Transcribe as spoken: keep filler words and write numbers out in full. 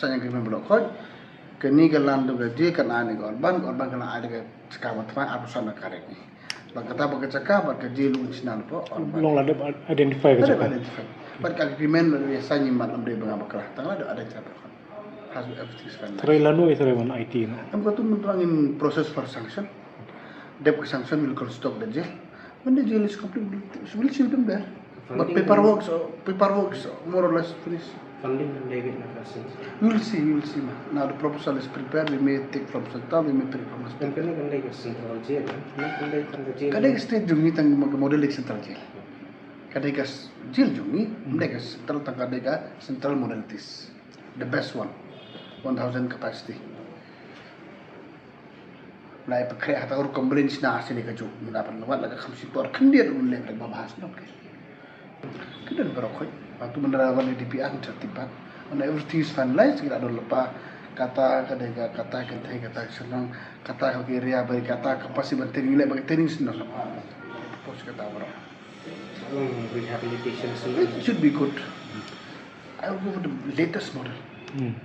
Tang ïa ka agreement block khoi. Kane ka land ka jail kan ai ne ka urban, ka urban kan ai da ka jaka ba thymmai arphew san acre. Bad kata ba ka jaka bad ka jail un shna lypa urban. Long la dep identify ka jaka. Identify. Bad ka agreement la dep ïa sign ïa mat lam dei ba nga bakla. Tang la dep identify. Has everything is fine. Trai lano i trai wan I T no. Em ka tu mynta ngin process for sanction. Dep ka sanction will construct the jail. When the jail is complete, we'll see them there. But paperwork, so paperwork is more or less finished. Funding kan dei ka na ka central. We'll see, we'll see ma. Now the proposal is prepared, we may take from central, we may take from state. Kan kan kan dei ka central jail, kan kan dei kan ka jail. Ka dei ka state jong ngi tang ka model dei central jail. Ka dei ka jail jong ngi, dei ka central tang ka dei ka central modalities. The best one. One thousand capacity. Nai pekhreh hata rukom brin sna sini ka juk mina pan wat la ka kham sipor khyndiat un lek ba bahas nok ke. Kedan barok khoi. Waktu bendera wan D P R tertib ban. When everything is finalized kita don lepa kata ka dega kata ka thai kata ka senang kata ka area bai kata ka pasi ban training lek ba training senang. Pos kata barok. Rehabilitation center. It should be good. I will go for the latest model. Hmm.